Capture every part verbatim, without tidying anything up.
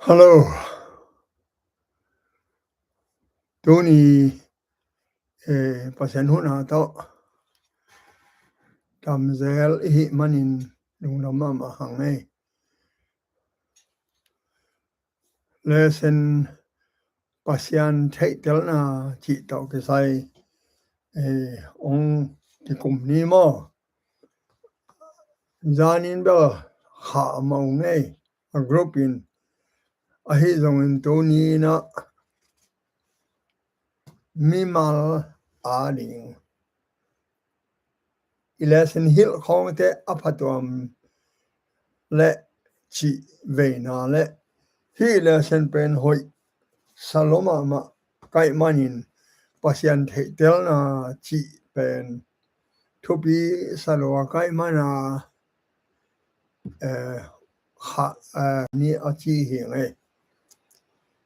Hello. Tuni, eh, Pasian hun a tawh tamzel i hih manin lungdam mahmah hang ei. Lesson Pasian theihtelna cih tawh kisai, eh, ong kikum ni maw? Zanin bel khah mah ung ei, a group in. Ahi zongin tuni in ah mimal a ding i lesson hilh khawngte a phatuam le cih veina le hih lesson pen hoih sa lua mahmah ka hih manin Pasian theihtelna cih pen thupi sa lua ka hih mana, eh, khah, eh, ni a ci hi ing ei.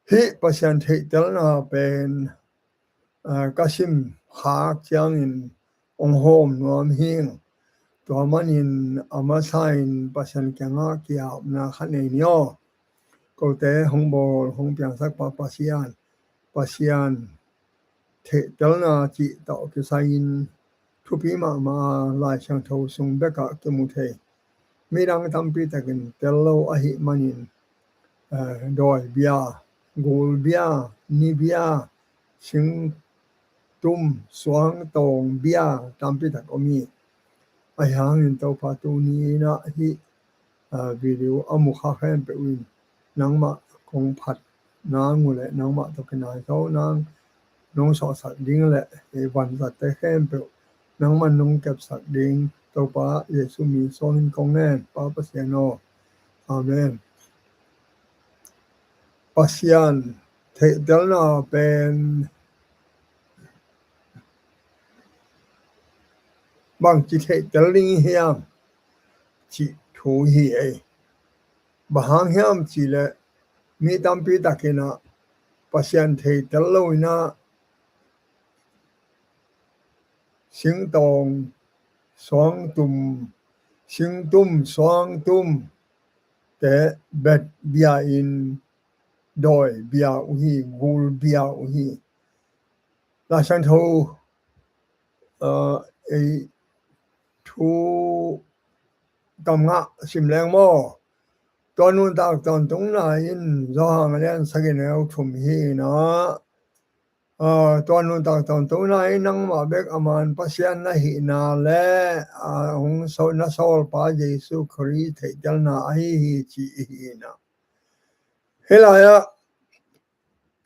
Hih Pasian theihtelna pen, eh, ka sim khak ciangin ong hawm nuam hi ing. Tua manin a masa in Pasian kiangah ki-apna khat nei ni aw. Kote hong bawl hong piangsak pa Pasian, Pasian theihtelna cih tawh kisai-in thupi mahmah a Lai Siangtho sung bekah kimu thei midang tampi takin tel lo ahih manin, eh, dawi bia, gul bia, ni bia, singtum, suangtawng bia tampi tak om hi. Ahi hangin Topa tuni in ah hih, eh, video a mu kha khempeuh in nangmah kong phat nang uh leh nangmah tawh kinai zo nang nong sawhsak ding leh i vanzatte khempeuh nangman nong kepsak ding Topa Jesu min suangin kong ngen, Pa Pasian aw. Amen. Pasian theihtelna pen bangci theihtel ding hiam cih thu hi ei. Bang hang hiam cih leh mi tampi takin ah Pasian theihtel lo in ah singtawng, suangtum, singtum, suangtum te bet bia in dawi bia uh hi, gul bia uh hi. Lai Siangtho, uh, ei thu tam ngah sim leng maw? Tua nuntak tawntungna in Johan a lian sagih neu thum hi in ah, ah, tua nuntak tawntungna in nangmah bek a man Pasian na hihna le, ah, hong so-, na sawlpa Jesu Khrist theihtelna ahi hi ci hi in ah. Hih lai-ah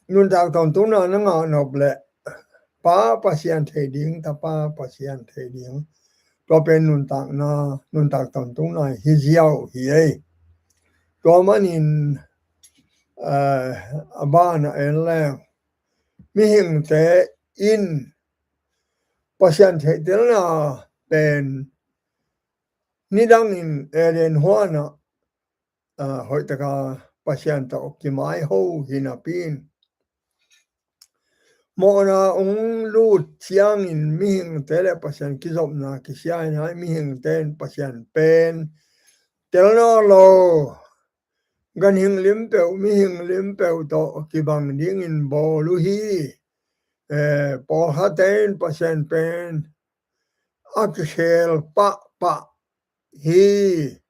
nuntak tawntungna na ngah nop leh Pa Pasian thei ding, Tapa Pasian thei ding, tua pen nuntakna, nuntak tawntungna hi ziau hi ei. Tua manin, eh, a ban ah en leng mihingte in Pasian theihtelna pen nidangin Eden huan ah, ah, hoihtaka Pasian tawh kimaiho hi napi in mawhna ong lut ciangin mihingte le Pasian kizopna kisia in ah mihingte in Pasian pen tel nawn lo, ganhing limpeuh, mihing limpeuh tawh kibang dingin bawl uh hi. Eh, pawlkhatte in Pasian pen a kikhel pahpah hi.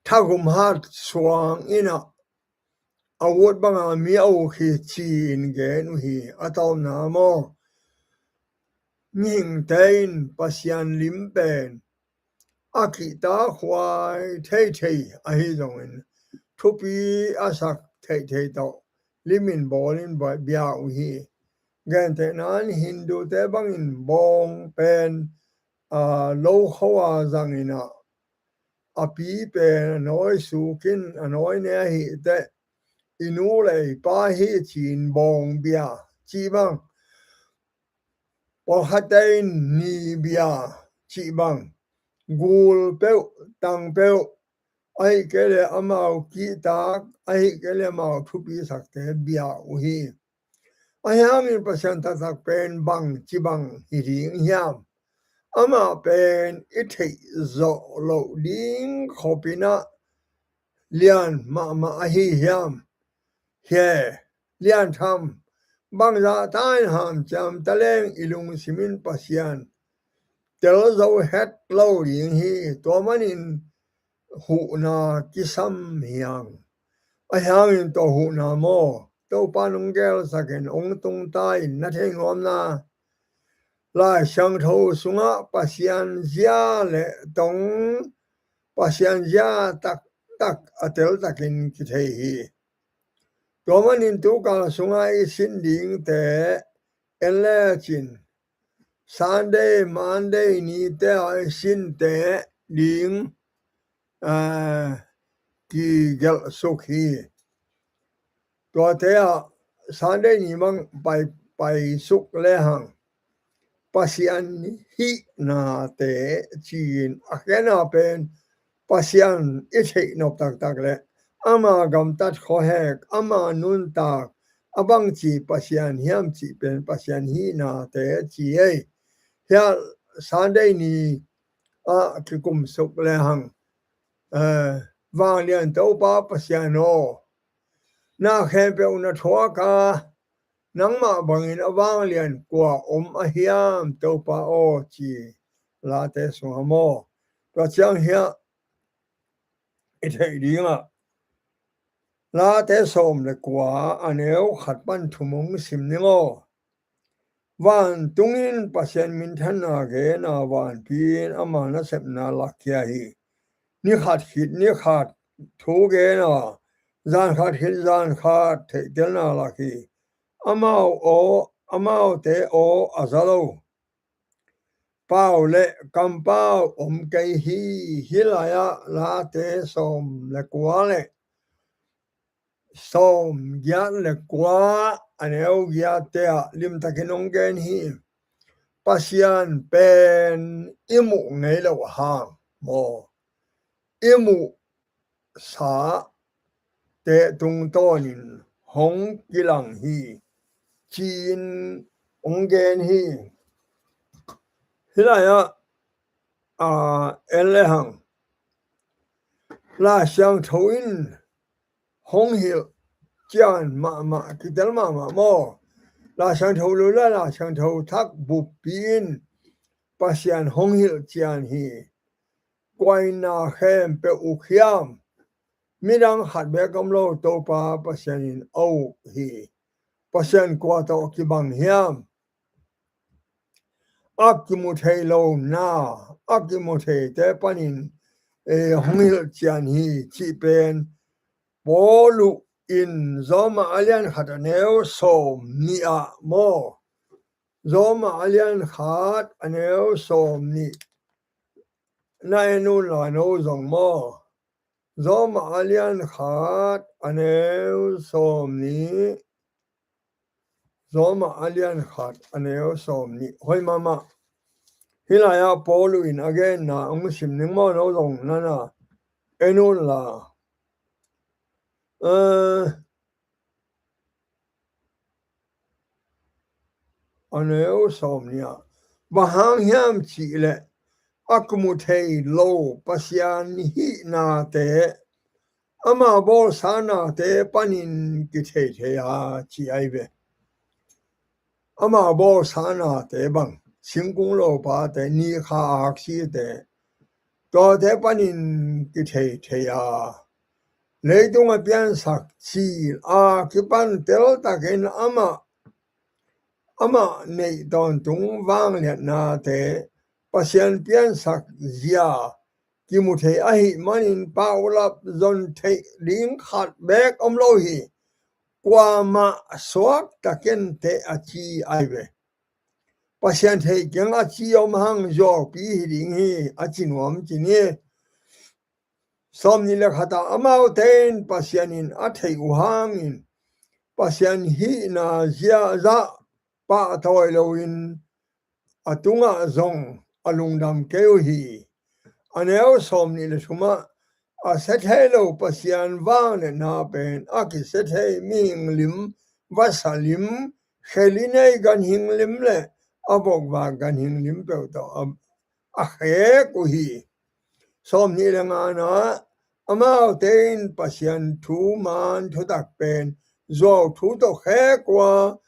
Thagum hat suang in ah a ut banga mi a uk hi ci-in gen uh hi. A tawpna maw, mihingte in Pasian lim pen a kihtakhuai theithei ahi zongin thupi a sak theithei tawh limin bawlin bia uh hi. Gentehna in Hindute bangin bawng pen, aa, lo kho a zangin ah a pi pen a nawi sukin a nawi ne ahih teh i nu le i pa hi ci-in bawng bia cih bang, pawlkhatte in ni bia cih bang, gul peuh, tang peuh, ahih kei leh amau kihtak, ahih kei leh amau thupisakte bia uh hi. Ahi hangin Pasian taktak pen bangci bang hi ding hiam? Amah pen i theih zawh loh ding khopin ah lian mahmah ahi hiam? Khe, lian tham, bangzah ta in hanciam ta leng i lungsim in Pasian tel zo het lo ding hi. Tua manin huhna kisam hi hang. Ahi hangin tua huhna maw, Topa nong gelsak in hong tung ta in na thei nuam na. Lai Siangtho sungah Pasian zia le tong, Pasian zia taktak a teltakin kithei hi. Tua manin tukal sungah i sin dingte en lecin Sunday, Monday nite a i sinte ding, ah, kigelh suk hi. Tuate ah Sunday ni mang pai, pai suk lehang Pasian hihnate ci-in a khen a pen Pasian i theih nop taktak le ama gamtat khuahek, ama nuntak, a bangci Pasian hiam cih pen Pasian hihnate ci ei. Hiah Sunday ni ah kikum suk lehang, eh, vanglian Topa Pasian aw, na khempeuh na thuak a, nangmah bangin a vanglian kua om a hiam Topa aw ci Late sungah maw. Tua ciang hiah i theih dingah Late sawm le kua a neu khat pan thum hong sim ning aw. Vantung in Pasian minthanna gen a, vanpi in ama nasepna lakkhia hi. Ni khat khit ni khat thu gen a, zan khat khit zan khat theihtelna lak hi. Amau aw, amaute aw a za lo. Pau le kampau om kei hi. Hih lai-ah Late sawm le kua le sawm giat le kua a neu giatte ah limtakin hong gen hi. Pasian pen i muh ngei loh hang maw, i muhsa te tungtawnin hong kilang hi, ci-in hong gen hi. Hih lai-ah, ah, en lehang Lai Siangtho in hong hilh cian mahmah, kitel mahmah maw. Lai Siangtho lo le Lai Siangtho thak buppi in Pasian hong hilh cian hi. Kua in na khempeuh uk hiam? Midang khat beek om lo, Topa Pasian in a uk hi. Pasian kua tawh kibang hiam? A kimu thei lo na, a kimu theite panin, eh, hong hilh cian hi cih pen Paulu in Roma a lian khat a neu sawm nih ah maw. Roma a lian khat a neu sawm nih na en un la no zong maw. Roma a lian khat a neu sawm nih. Roma a lian khat a neu sawm nih. Hoih mahmah. Hih lai-ah Paulu in a genna hong sim ning maw, no zong nana en un la. Eh, a neu sawm nih ah, bang hang hiam cih leh a kimu thei lo Pasian hihnate ama bawlsa nate panin kithei thei a ci ahi ve. Ama bawlsa nate bang, singkung lopate, ni kha aksite, tuate panin kithei thei a, leitung a piansak cil a kipan teltakin amah, amah neih tawntung vangliatnate, Pasian piansak zia kimu thei ahih manin paulap zon theih ding khat beek om lo hi. Kuamah suakta kei in teh a ci ahi ve. Pasian theih keng a ci om hang zuaupi hi ding hi, a ci nuam ci ni. Sawm nih le khat ah, amaute in Pasian in a theih uh hangin Pasian hihna zia zah pahtawi loin a tungah zong a lungdam kei uh hi. A neu sawm nih le thum ah, a sia thei lo Pasian vangliatna pen a kisia thei mihing lim, vasa lim, khe li nei ganhing lim le a bokvak ganhing lim peuh tawh a, a khek uh hi. Sawm nih le nga-na ah, amaute in Pasian thuman thutak pen zuau thu tawh khek uh a,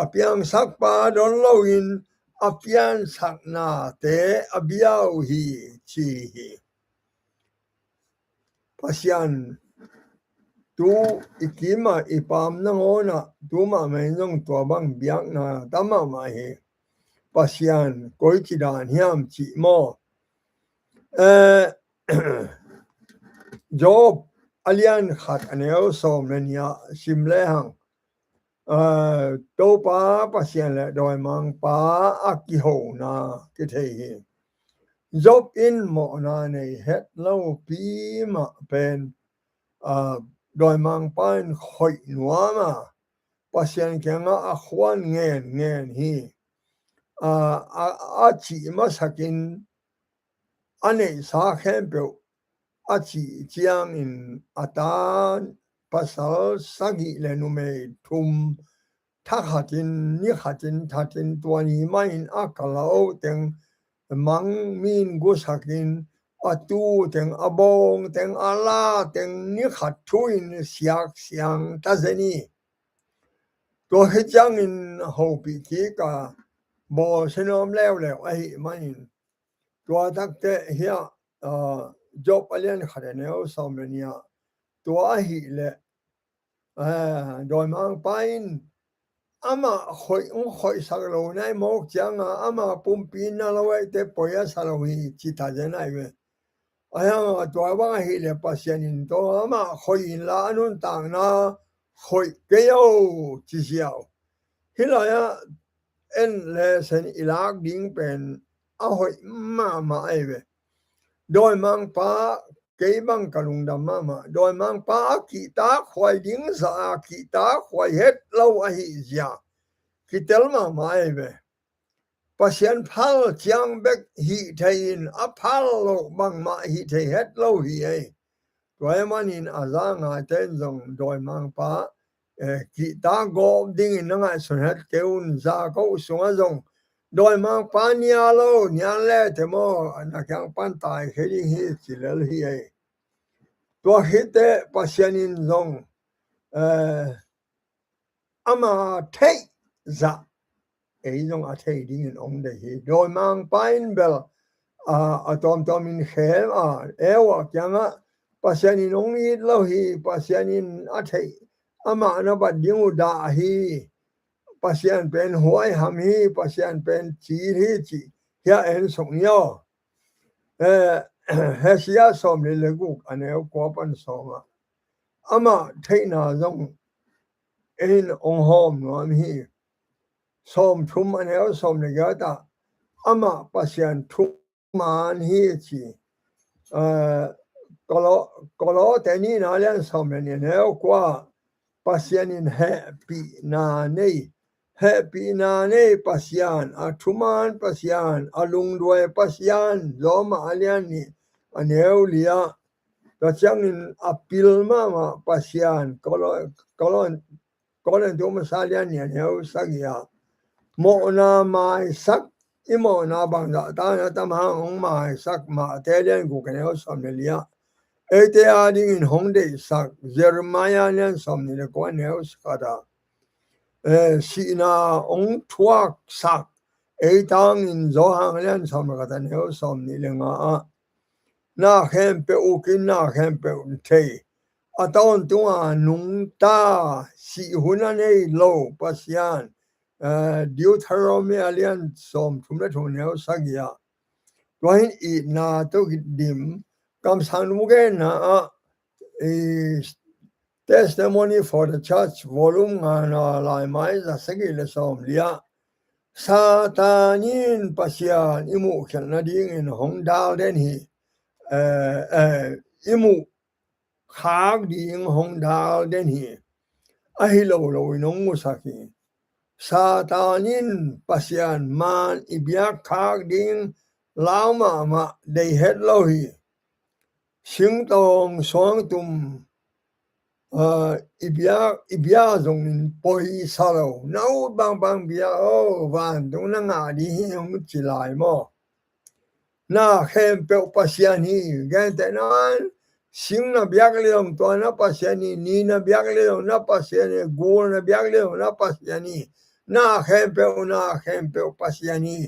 a piangsakpa don loin a piansaknate a bia uh hi, ci hi. Pasian tu i kimah i paam nangawnah tu mahmah in zong tua bang biakna tam mahmah hi. Pasian koici dan hiam cih maw? Eh, Job a lian khat a neu sawm le nih ah sim lehang, eh, Topa Pasian le dawimangpa a kihona kithei hi. Job in mawhna nei het lopi mah pen, ah, dawimangpa in khoih nuam a, Pasian kiangah a khuan ngen ngen hi. Ah, a, a cih masakin a neihsa khempeuh a cih ciangin a ta pasal sagih le numei thum, thakhatin nikhatin thatin tua ni mahin a kalauteng mang min gusakin a tuteng a bawngteng a lateng nikhat thu-in siaksiang ta zen hi. Tua khit ciangin hopih kik a bawlsia nuam leuleu ahih manin tua takte hiah, ah, Job a lian khat a neu sawm le nih ah tua ahih leh, ah, dawimangpa in amah khoih, hong khoihsak lo nai mawk cianga ama pumpi na lo aihte poi a sa lo hi ci ta zen ai ve. Ahi hanga tua bang ahih leh Pasian in tua amah khoih inla a nuntakna khoih kei o ci ziau. Hih lai-ah en lesen i lak ding pen a hoih mahmah ahi ve. Dawimangpa kei bang ka lungdam mahmah. Dawimangpa a kihtak huai ding zah a kihtak huai het lo ahi zia kitel mahmah ahi ve. Pasian phal ciang bek hih thei in a phal lo bangmah hih thei het lo hi ei. Tua ahih manin a za ngaite in zong dawimangpa, eh, kihtak gawp dingin na ngaihsun het kei un. Za ko sungah zong dawimangpa nia lo, nia lete maw, na kiang pan taikhia ding hi ci lel hi ei. Tua khit teh Pasian in zong, eh, ama theih zah ei zong a thei dingin hong deih hi. Dawimangpa in bel, ah, a tuamtuamin khem a, Eva kiangah Pasian in hong it lo hi, Pasian in a theih, amah na bat ding uh dah hi, Pasian pen huaiham hi, Pasian pen cil hi cih hiah en suk ni aw. Eh, Hosea sawm le guk a neu kua pan sawm ah amah theihna zong ei in hong hawm nuam hi. Sawm thum a neu sawm le giat ah amah Pasian thuman hi ci. Eh, Kolo-, Kolote nihna lian sawm le nih a neu kua Pasian in hehpihna nei, hehpihna nei Pasian, a thuman Pasian, a lungduai Pasian, Roma a lian nih a neu li ah. Tua ciangin a pil mahmah Pasian, Kolo-, Kolo-, Korin tu masa lian nih a neu sagih ah mawhna maisak, i mawhna bangzah ta na tam hang hong maisak, Mate lian guk a neu sawm le li ah eite a dingin hong deihsak, Jeremiah lian sawm nih le kua a neu khat ah, eh, sihna hong thuaksak, ei tangin Johan lian sawm le khat a neu sawm nih le nga ah na khempeuh ukin na khempeuh thei, a tawntunga nungta, sih hun a nei lo Pasian, eh, Deuteronomy a lian sawm thum le thum neu sagih ah. Tua hin itna tawh dim, kamsang nu genna ah, i Testimony for the Church volume ngana laimai za sagih le sawm li ah Satan in Pasian i muhkhialhna dingin hong dal den hi. Eh, eh, i muh khak ding hong dal den hi. Ahi lo lo in hong musak hi. Satan in Pasian man i biak khak ding lau mahmah dei het lo hi. Singtawng suangtum, ah, i bia, i bia zongin poi sa lo. Na ut bangbang bia o, vantung na ngah ding hi hong ci lai maw? Na khempeuh Pasian hi, gentehna in Sing na biak le zong tua na Pasian hi, ni na biak le zong na Pasian hi, gul na biak le zong na Pasian hi, na khempeuh, na khempeuh Pasian hi,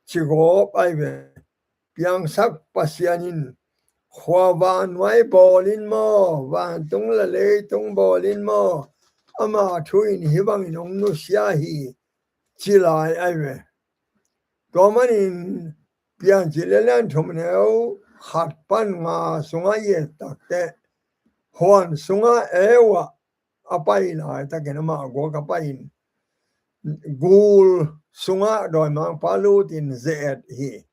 ci gawp ai ve. Piangsak Pasian in khua vannuai bawl in maw, vantung le leitung bawl in maw, ama thu in hih bangin hong nusia hi, ci lai ai ve. Tua manin Piancil le Lian Thum Neu khat pan nga sungah i et takteh, huan sungah eu ah a pai laitakin amah guak a pai in, gul sungah dawimangpa lutin ze-et hi.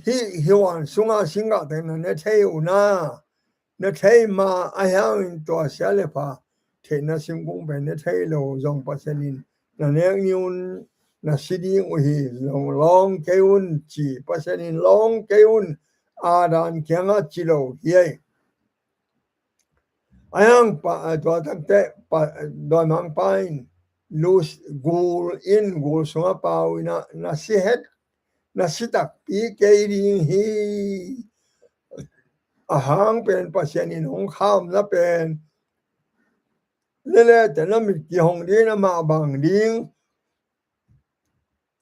Hih, hih huan sungah singgah teng na ne thei uh na, na thei ma ahi hangin tua sia le pha theihna singkung pen ne thei lo zong Pasian in na nek ni un, na si ding uh hi zong lawng kei un ci, Pasian in lawng kei un, Adam kiangah ci lo hi ei. Ahi hang pa, tua takteh pa, dawimangpa in lu, gul in, gul sungah pau in ah, na si het, na si takpi kei ding hi. A hang pen Pasian in hong khamna pen lele te na mit kihong ding, amah bang ding,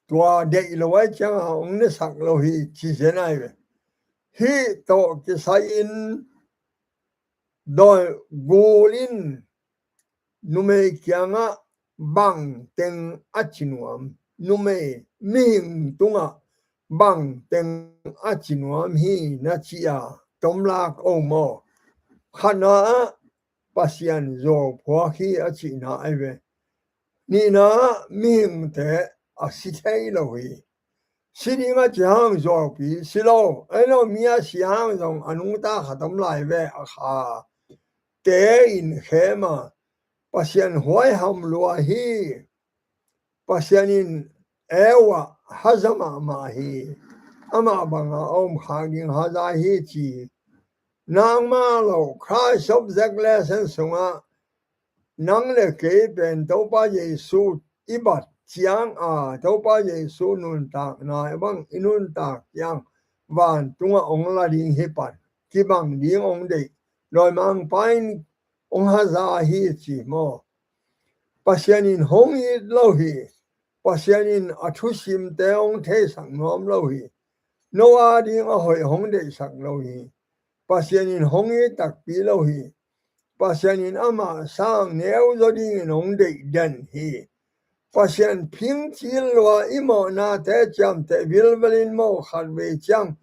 tua deih lo ai ciangah hong nesak lo hi, ci zen ai ve. Hih tawh kisai in dawi gul in numei kiangah bang teng a ci nuam, numei mihing tungah bang teng a ci nuam hi na ci a tomlak o maw? Khatna ah Pasian zuauphuak hi a cihna ai ve. Nihna ah mihingte a si thei lo hi. Si ding a ci hang zuaupi si lo, ei lo mi a si hang zong a nungta khat om lai ve, a kha te in khem a, Pasian huaiham lua hi. Pasian in eu ah haza mahmah hi. Amah banga a om khak ding haza hi ci. Nangmah lo Christ Object Lesson sungah nang le kei pen Topa Jesu i bat ciang a, Topa Jesu nuntakna bang i nuntak ciang vantungah hong la ding hi pan, kibang ding hong deih, dawimangpa in hong haza hi ci maw? Pasian in hong it lo hi. Pasian in a thusimte hong theisak nuam lo hi. Noah ding a hoih hong deihsak lo hi. Pasian in hong it takpi lo hi. Pasian in amah sang neu zaw dingin hong deih den hi. Pasian phingcil lua i mawhnate ciamteh vilvel in maw, khatvei ciang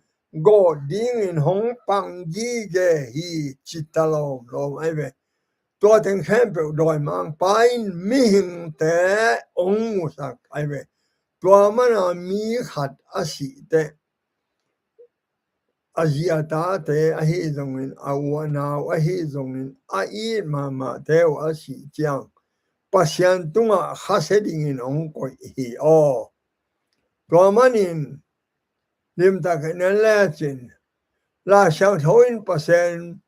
gawt dingin hong pang gige hi, ci ta lawmlawm ai ve. Tua teng khempeuh dawimangpa in mihingte hong musak ai ve. Tua mana mi khat a sih teh, a zi a tate ahi zongin, a u a nau ahi zongin, a it mahmahte uh a sih ciang Pasian tungah khasia dingin hong koih hi aw. Tua manin limtak in en lecin, Lai Siangtho in Pasian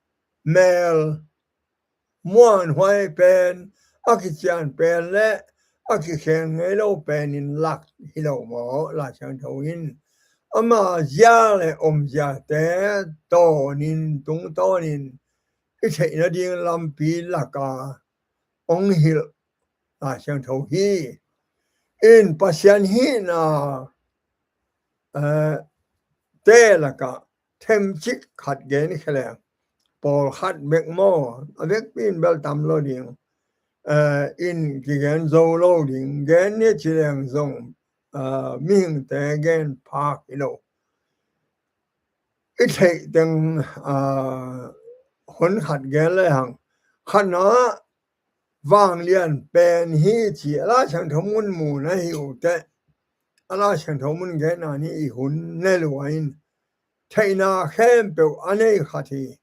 mel muanhuai pen, a kician pen le a kikhen ngei lo pen in lak hi lo maw? Lai Siangtho in ama zia le omziate tawnin, tungtawnin i theih nading lampi laka hong hilh Lai Siangtho hi. In Pasian hihna, eh, te lakah themcik khat gen khia leng, pawlkhat bek maw, a vekpi in bel tam lo ding, eh, in kigen zo lo ding, gen ni ci leng zong, eh, mihingte gen phak hi lo. I theih teng, eh, hun khat gen le hang, khatna vanglian pen hi ci, a Lai Siangtho mun mu na hi uh teh, a Lai Siangtho mun genna ni i hun ne lua in, theihna khempeuh a nei khat hi.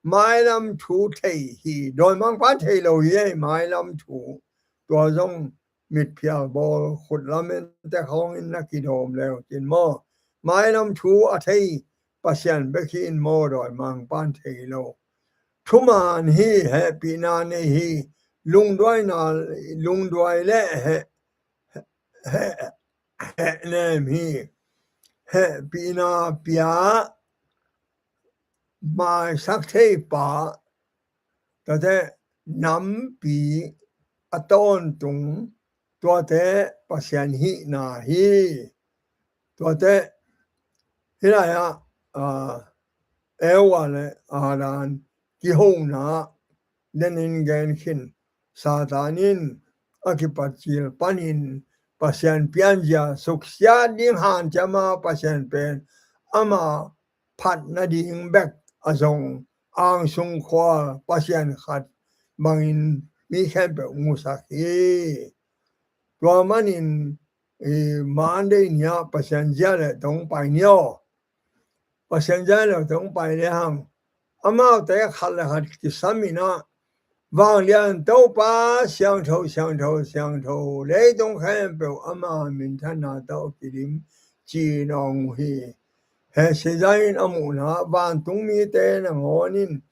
Mailam thu thei hi, dawimangpa thei lo hi ei, mailam thu. Tua zong mitphial bawl, khut lamen te khawngin na kidawm leu cin maw? Mailam thu a thei Pasian bek hi in maw, dawimangpan thei lo. Thuman hi, hehpihna nei hi, lungduaina, lungduai le heh, heh, hehnem hi, hehpihna pia, maisak thei pa, tuate nampi a tawntung, tuate Pasian hihna hi. Tuate hih lai-ah, aa, Eva le Adam kihona denin gen khin Satan in a kipatcil panin Pasian pianzia suksiat ding hanciam a, Pasian pen ama phat nading bek a zong angsung khual Pasian khat bangin mi khempeuh musak hi. Tua manin, i, Monday ni-ah Pasian zia le tong pai ni aw. Pasian zia le tong pai le hang, amaute khat le khat kisam in ah, Vanglian Topa siangtho, siangtho, siangtho, leitung khempeuh ama minthanna tawh kidim, ci-in awng uh hi. Hesekiah in a muhna vantungmite nangawn in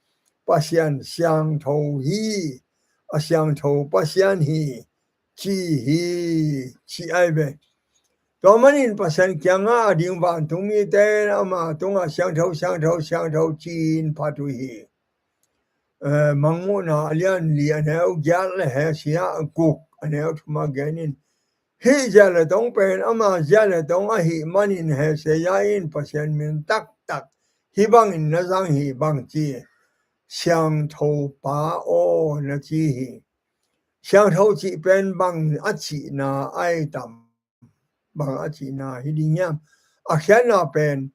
Pasian siangtho hi, a siangtho Pasian hi, ci hi, ci ai ve. Tua manin Pasian kiangah a ding vantungmite in ama tungah siangtho, siangtho, siangtho ci-in phat uh hi. Eh, Mangmuhna a lian li a neu giat le Hesekiah a guk a neu thum a genin, hih zia le tong pen ama zia le tong ahih manin Hesekiah in Pasian min taktak hih bangin na zang hi, bangci, siangtho pa aw na ci hi. Siangtho cih pen bang a cihna ai tam? Bang a cihna hi ding hiam? A khiatna pen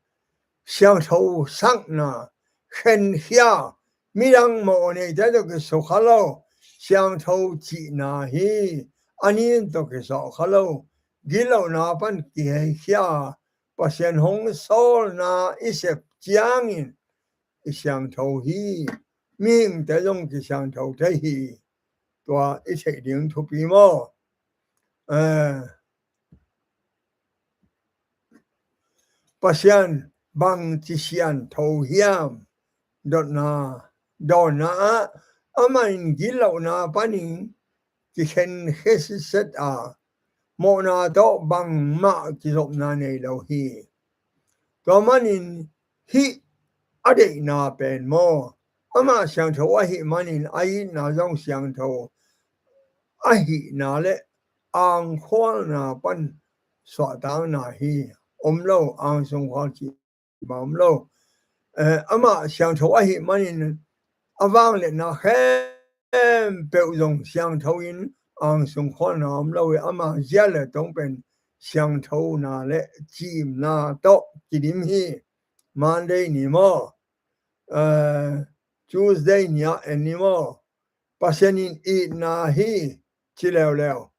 siangtho sakna, khenkhia, midang mawh neite tawh kisukha lo, siangtho cihna hi. A nin tawh kisawhkha lo, gitlohna pan kiheikhia, Pasian hong sawlna i sep ciangin i siangtho hi. Mihingte zong kisiangtho thei hi. Tua i theih ding thupi maw? Eh, Pasian bangci siangtho hiam? Dotna, dawnna ah, amah in gitlohna panin kikhenkhia sitset a, mawhna tawh bangmah kizopna nei lo hi. Tua manin hih a deihna pen maw, amah siangtho ahih manin a itna zong siangtho ahihna le angkhualna pan suahtakna hi. Om lo, angsung khual cih bang om lo. Eh, amah siangtho ahih manin a vangliatna khempeuh zong siangtho in angsung khualna om lo hi. Ama zia le tong pen siangthona le cimna tawh kidim hi. Monday ni maw? Eh, Tuesday ni-ah en ni maw? Pasian in itna hi ci leuleu.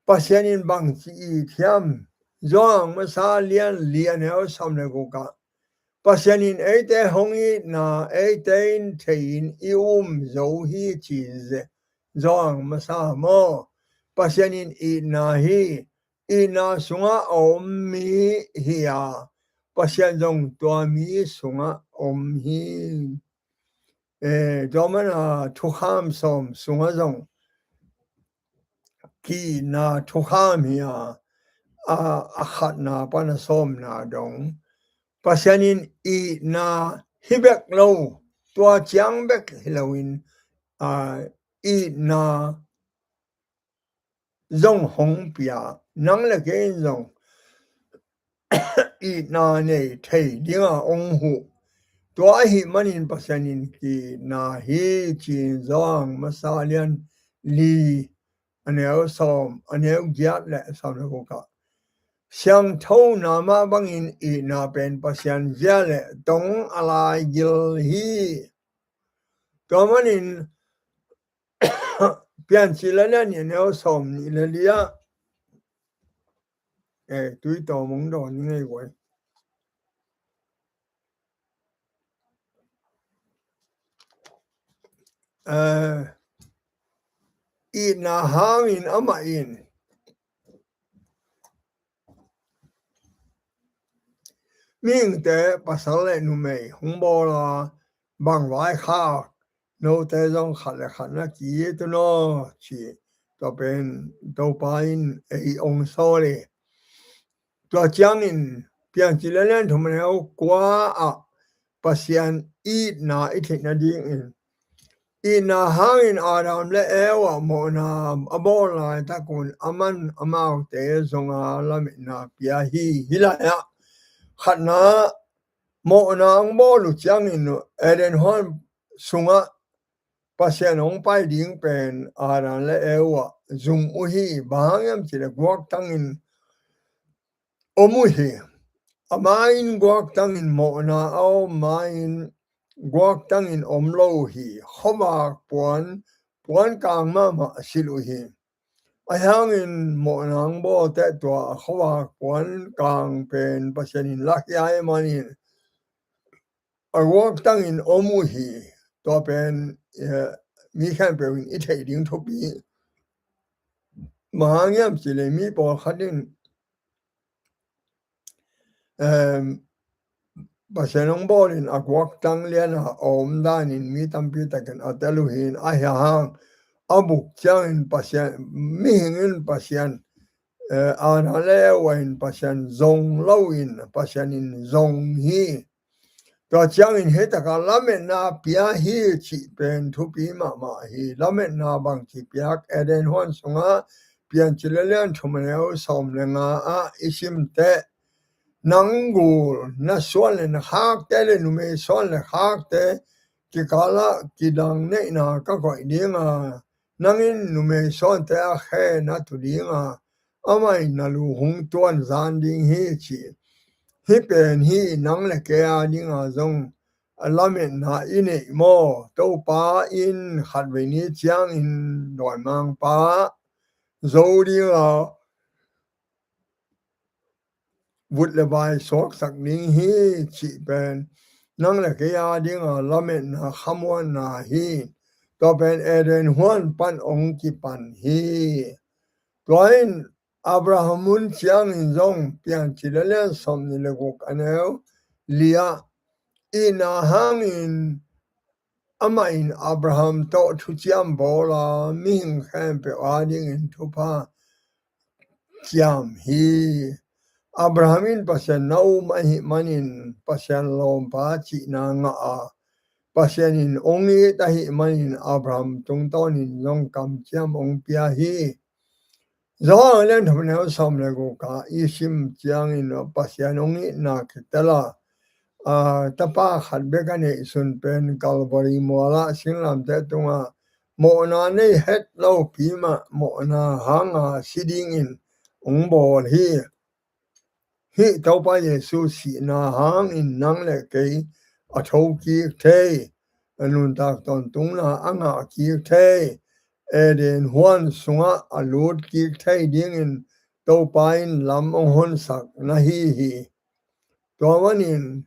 Pasian in bangci it hiam? Johan masa lian li a neu sawm le guk ah, Pasian in eite hong itna, eite in thei-in i um zo hi ci ze. Johan masa maw? Pasian in itna hi, itna sungah a om mi hi a, Pasian zong tua mi sungah om hi. Eh, tua mana thukham sawm sungah zong ki-itna thukham hi a, a, a khatna pan a sawmna dong Pasian in itna hi bek lo, tua ciang bek hi loin, a, itna zong hong pia, nang le kei in zong itna nei thei dinga hong huh. Tua ahih manin Pasian in ki-itna hi ci-in Johan masa lian li a neu sawm, a neu giat le sawm le guk ah, siangthona mah bangin itna pen Pasian zia le tong a laigil hi. Tua manin Piancil a lian nih a neu sawm nih le li ah, eh, tui tawm hong dawn ni ngei guai. Eh, itna hangin amah in mihingte pasal le numei hong bawl a, bang vaikhak, note zong khat le khat na ki-it un aw ci. Tua pen Topa in ei hong sawl hi. Tua ciangin Piancil a lian thum a neu kua ah Pasian itna i theih nadingin, itna hangin Adam le Eva mawhna a bawl laitakun aman amaute zonga lametna pia hi. Hih lai-ah khatna, mawhna ang bawl uh ciangin Eden huan sungah Pasian hong pai ding pen Adam le Eva zum uh hi. Bang hang hiam cih leh guaktangin om uh hi. A ma-in guaktangin mawhna a om, ma-in guaktangin om lo uh hi. Khuavak puan, puan kang mahmah a silh uh hi. Ahi hangin mawhna ang bawlte tua khuavak puan kang pen Pasian in lakhia ahih manin a guaktangin om uh hi. Tua pen, eh, mi khempeuh in i theih ding thupi. Bang hang hiam cih leh mi pawlkhat in, em, Pasian hong bawlin a guaktang liana a om danin mi tampi takin a tel uh hi. Ahi hang a buk ciangin Pasian, mihing in Pasian, eh, Adam le Eva in Pasian zong loin Pasian in zong hi. Tua ciangin hih takah lametna pia hi cih pen thupi mahmah hi. Lametna bangci piak? Eden huan sungah Piancil a lian thum, a neu sawm le nga ah i sim teh, nang gul, na suan le na khakte le numei suan le khakte kikalah kidang neihna ka koih ding a, nang in numei suante a khe na tu ding a, amah in na lu hong tuan zan ding hi, ci. Hih pen hih nang le kei a dinga zong a lametna i neih maw? Topa in khatvei ni ciangin dawimangpa zo dinga vut le vai suaksak ding hi, cih pen nang le kei a dinga lametna khamuanna hi. Tua pen Eden huan pan hong kipan hi. Tua in Abraham hun ciangin zong Piancil a lian sawmnih le guk, a neu li ah, itna hangin amah in Abraham tawh thuciam bawl a, mihing khempeuh a dingin thupha ciam hi. Abraham in Pasian na um ahih manin Pasian lawmpa cihna ngah a, Pasian in hong it ahih manin Abraham tungtawnin zong kamciam hong pia hi. Johan a lian thum, a neu sawm le guk ah i sim ciangin Pasian hong itna kitel a, a, tapa khat bek a neihsun pen Kalvari mualah singlamteh tungah mawhna nei het lopi mah mawhna hanga si dingin hong bawl hi. Hih Topa Jesu sihna hangin nang le kei a thokik thei, a nuntak tawntungna a ngahkik thei, Eden huan sungah a lutkik thei dingin Topa in lam hong honsak na hi hi. Tua manin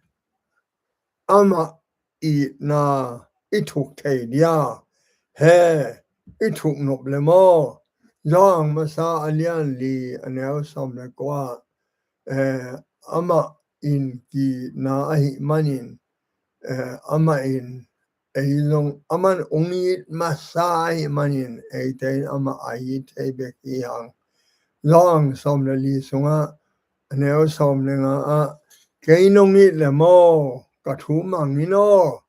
amah itna i thuk thei dia? He, i thuk nop le maw? Johan masa a lian li, a neu sawm le kua, eh, amah in ki-itna ahih manin, eh, amah in ei zong, aman hong it masa ahih manin eite in amah a it thei bek hi hang. Johan sawm le li sungah, a neu sawm le nga ah, kei nong it le maw? Ka thu mang in aw.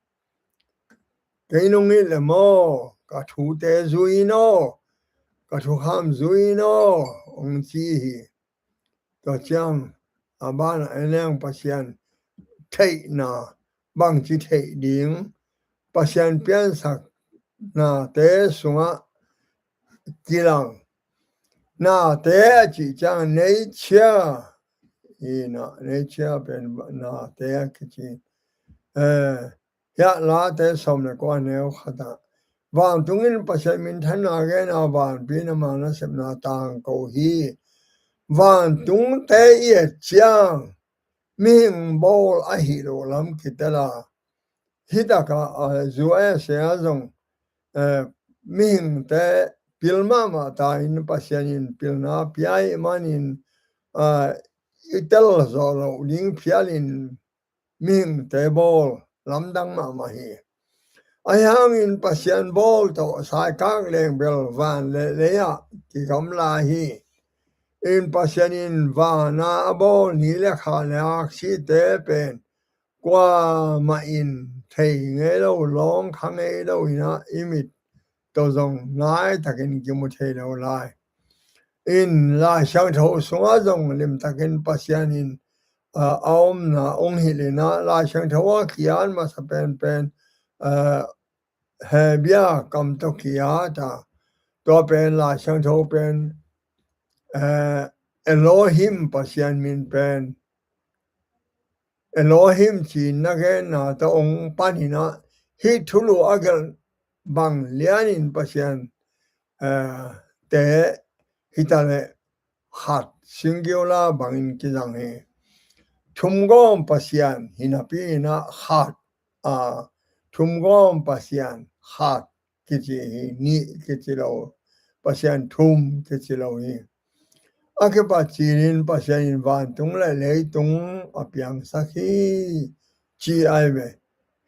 Kei nong it le maw? Ka thute zui in aw. Ka thukham zui in aw, hong ci hi. Tua ciang a banah en leng Pasian theihna bangci theih ding, Pasian piansak nate sungah kilang. Nate a cih ciang nature, ina, nature pen nate a kici. Eh, hiah Late sawm le kua, neu khat ah, vantung in Pasian minthanna gen a, vanpi in ama nasepna tangko hi. Vantungte i et ciang mihing bawl ahi lo lam kitel a, hih takah, a, U S A ah zong, eh, mihingte pil mahmah ta in Pasian in pilna pia ahih manin, a, i tel zawh loh ding phialin mihingte bawl lamdang mahmah hi. Ahi hangin Pasian bawl tawh saikak leng bel van le lei ah kigamla hi. In Pasian in vana a bawl ni le kha le aksite pen kuamah in thei ngei lo, lawng kha ngei lo in ah, i mit tawh zong nai takin kimu thei lo lai. In Lai Siangtho sungah zong limtakin Pasian in, ah, a omna hong hilh in ah, Lai Siangtho a kiat masa penpen, ah, Hebrew kam tawh kiat a, tua pen Lai Siangtho pen, ah, Elohim Pasian min pen Elohim ci-in na genna tawh hong pan in ah, hih thulu a gelh bang lianin Pasian, eh, te hi ta leh khat, singular bangin kizang hi. Thumgawm Pasian hi napi in ah khat, a, thumgawm Pasian khat kici hi, nih kici lo, Pasian thum kici lo hi. A kipat cinin Pasian in vantung le leitung a piangsak hi, ci ai ve.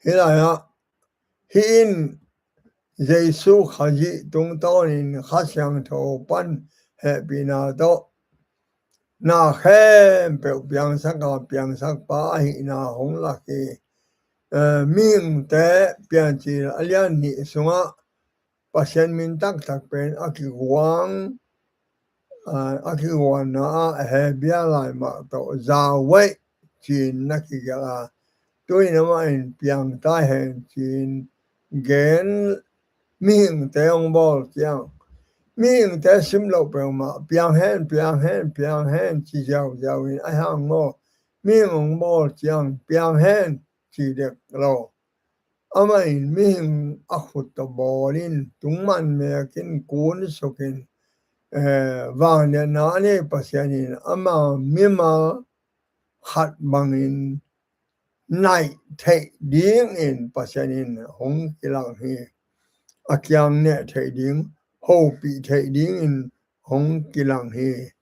Hih lai-ah, hih in Jesu Khazih tungtawnin Kha Siangtho pan hehpihna tawh na khempeuh piangsak a, piangsak pa ahihna hong lak hi. Eh, Mihingte Piancil a lian nih sungah Pasian min taktak pen a kiguang, ah, a kiguanna ah Hebrew lai mah tawh Yahweh ci-in na kigelh a, tu-in amah in piang ta hen ci-in gen, mihingte hong bawl ciang, mihingte sim loh peuhmah piang hen, piang hen, piang hen ci ziauziau in, a hiang maw, mihing hong bawl ciang piang hen ci dek lo. Amah in mihing a khut tawh bawl in, tungman mekin, kun sukin, eh, vangliatna a nei Pasian in ama mimal khat bangin naih theih dingin Pasian in hong kilang hi. A kiang neh theih ding, hopih theih dingin hong kilang hi.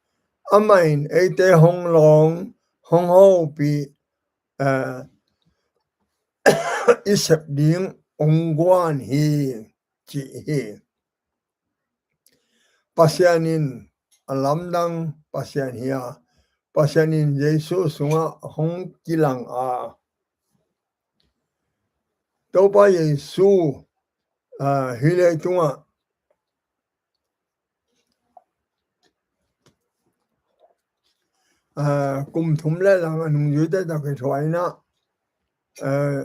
Amah in eite hong lawng, hong hopih, eh, i sep ding hong guan hi, ci hi. Pasian in a lamdang Pasian hi a, Pasian in Jesu sungah hong kilang a, Topa Jesu, ah, hih leitungah, ah, kum thum le lang a nungzuite tawh kithuah in ah, ah,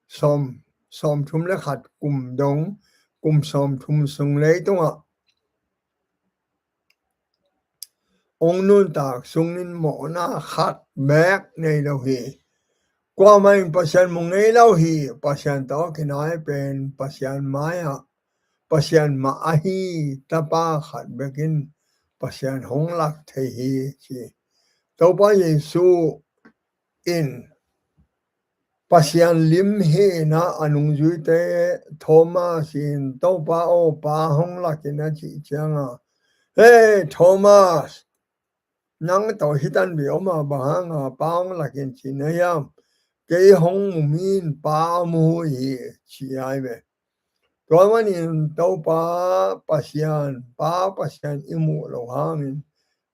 sawm, sawm thum le khat kum dong, kum sawm thum sung leitungah hong nuntak sungin mawhna khat beek nei lo hi. Kuamah in Pasian mu ngei lo hi. Pasian tawh kinai pen Pasian mai-ah Pasian mah ahi Tapa khat bekin Pasian hong lak thei hi, ci. Topa Jesu in Pasian lim hi in ah, a nungzuite Thomas in, Topa aw, Pa hong lak in, a cih ciangin, "Hei Thomas, nang tawh hih tan bek om a, bang hanga Pa hong lak in ci na hiam? Kei hong mu mi in Pa a mu hi," ci ai ve. Tua manin Topa Pasian, Pa Pasian i muh loh hangin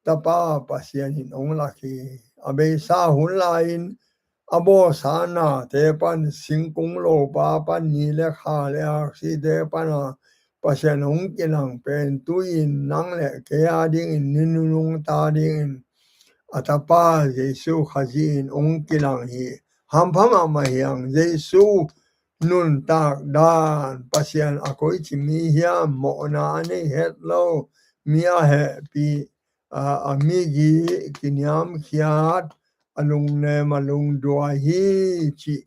Tapa Pasian in hong lak hi. A beisa hun lai-in a bawlsa nate pan, singkung lopa pan, ni le kha le aksite pan a Pasian hong kilang pen tu-in nang le kei a dingin, ni nunung ta dingin a Tapa Jesu Khazih in hong kilang hi. Hampha mahmah hi hang. Jesu nuntak dan, Pasian a koici mi hiam, mawhna a nei het lo, mi a hehpih, a, a migi kiniamkhiat, a lungnem, a lungduai hi cih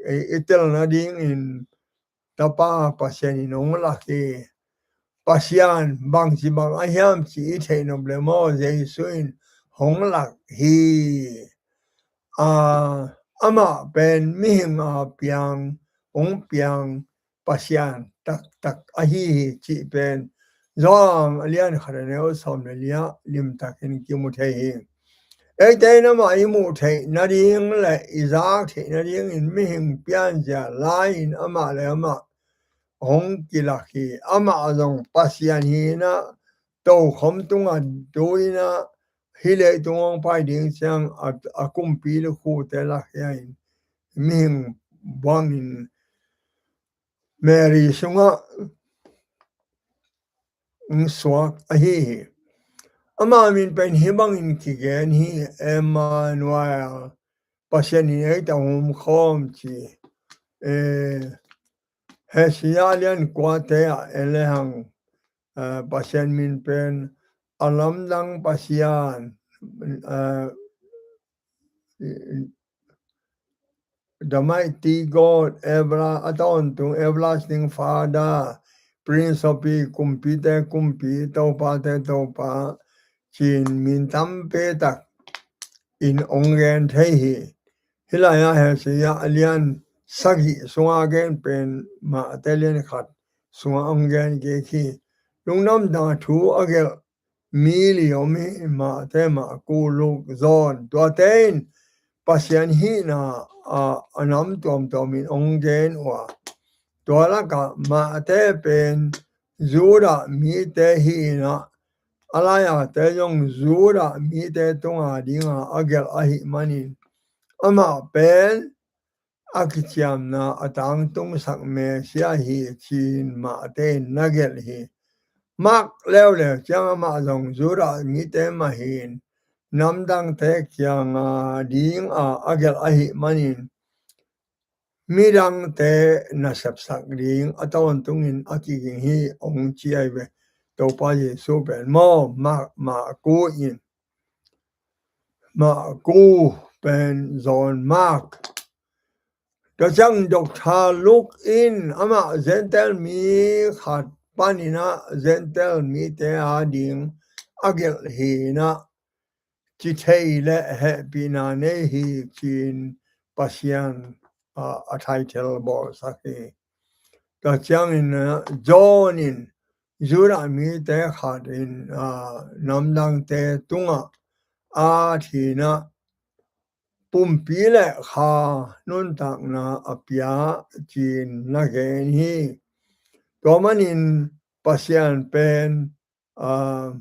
i, i tel nadingin Tapa Pasian in hong lak hi. Pasian bangci bang a hiam cih i theih nop le maw, Jesu in hong lak hi. A, amah pen mihing a piang, hong piang Pasian taktak ahi hi cih pen Johan a lian khat a neu sawm le li-ah limtakin kimu thei hi. Eite in amah i muh theih nading le i zak theih nadingin mihing pianzia lai-in amah le amah hong kilak hi. Amah zong Pasian hi in ah, tokhom tungah tu in ah, hih leitung hong pai ding ciang a, a kumpi lukhute lakhia in mihing buangin Mary sungah hong suak ahi hi. Ama min pen hih bangin kigen hi, Emmanuel, Pasian in eite hong khawm ci. Eh, Hesia lian kuate ah en lehang, eh, Pasian min pen a lamdang Pasian, eh, The mighty God, Everla-, a tawntung, Everlasting Father, Prince of Peace, kumpite kumpi, topate topa, ci-in min tampi tak in hong gen thei hi. Hih lai-ah Hesia a lian sagih sunga gen pen Mate lian khat sungah hong gen kik hi. Lungdamna thu a gelh mi li om hi. Mate, Marku, Luke, John, tuate in Pasian hihna a, a nam tuamtuam in hong gen uh a, tua lakah Mate pen Judah mite hi in ah, a lai-ate zong Judah mite tunga dinga a gelh ahih manin, amah pen a kiciamna a tangtungsak Messiah hi, ci-in Mate in na gelh hi. Mark leuleu ciang amah zong Judah mite mah hi-in, namdangte kianga dinga a gelh ahih manin, midangte nasepsak ding a tawntungin a kiging hi, hong ci ahi ve. Topa Jesu pen maw, Mark, Marku in, Marku pen John, Mark. Tua ciang Doctor Luke in amah Gentile mi khat panin ah Gentile mite a ding a gelh hi in ah, ci thei le hehpihna nei hi, ci-in Pasian, ah, a title bawlsak hi. Tua ciangin, ah, John in Judah mite khat in, ah, namdangte tungah a thina pumpi le kha nuntakna a pia, ci-in na gen hi. Tua manin Pasian pen, ah,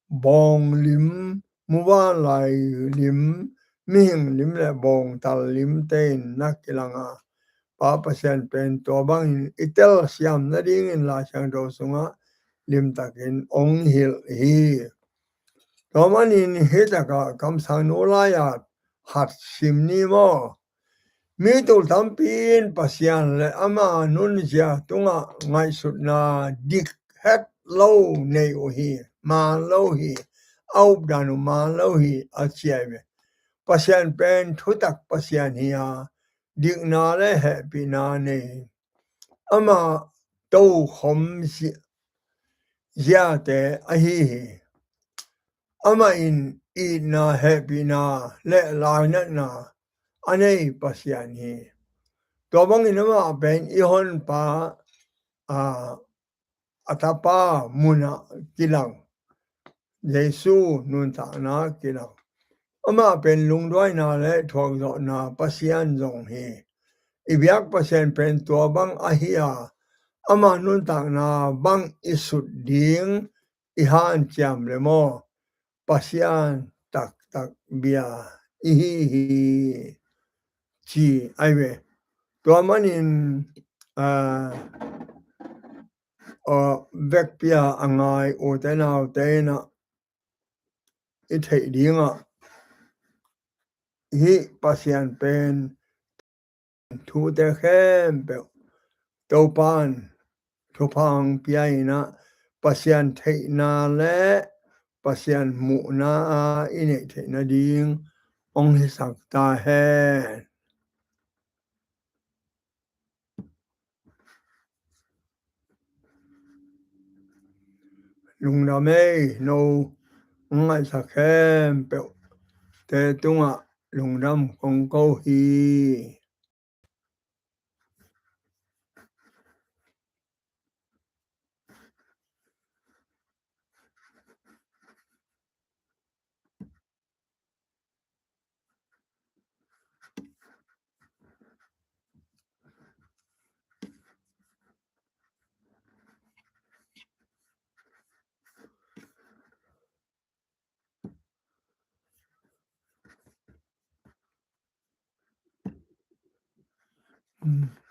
bawng lim, muvanlai lim, mihing lim le bawngtal limte in na kilang a, Pa Pasian pen tua bangin i telsiam nadingin Lai Siangtho sungah limtakin hong hilh hi. Tua manin hih takah kamsang nu lai-at khat sim ni maw? Mi tul tampi in Pasian le ama nunzia tungah ngaihsutna dik het lo nei uh hi, man lo hi, a updan uh man lo hi, a ci ahi ve. Pasian pen thutak Pasian hi a, dikna le hehpihna nei hi. Ama tokhom zi-, ziate ahi hi. Amah in itna, hehpihna le lainatna a nei Pasian hi. Tua bangin amah pen i honpa, a, a tapa munah kilang, Jesu nuntakna kilang. Amah pen lungduaina le thuakzawhna Pasian zong hi. I biak Pasian pen tua bang ahi a, ama nuntakna bang i sut ding i hanciam le maw, Pasian taktak bia i hi hi, ci ahi ve. Tua manin, ah, ah, vekpi a a ngai ute naute in ah i theih dingah hih Pasian pen thute khempeuh Topa'n thupha hong pia in ah, Pasian theihna le Pasian muhna a i neih theih nading hong hisak ta hen. Lungdam ei, no hong ngaihsak khempeuhte tungah lungdam kong ko hi. Mm.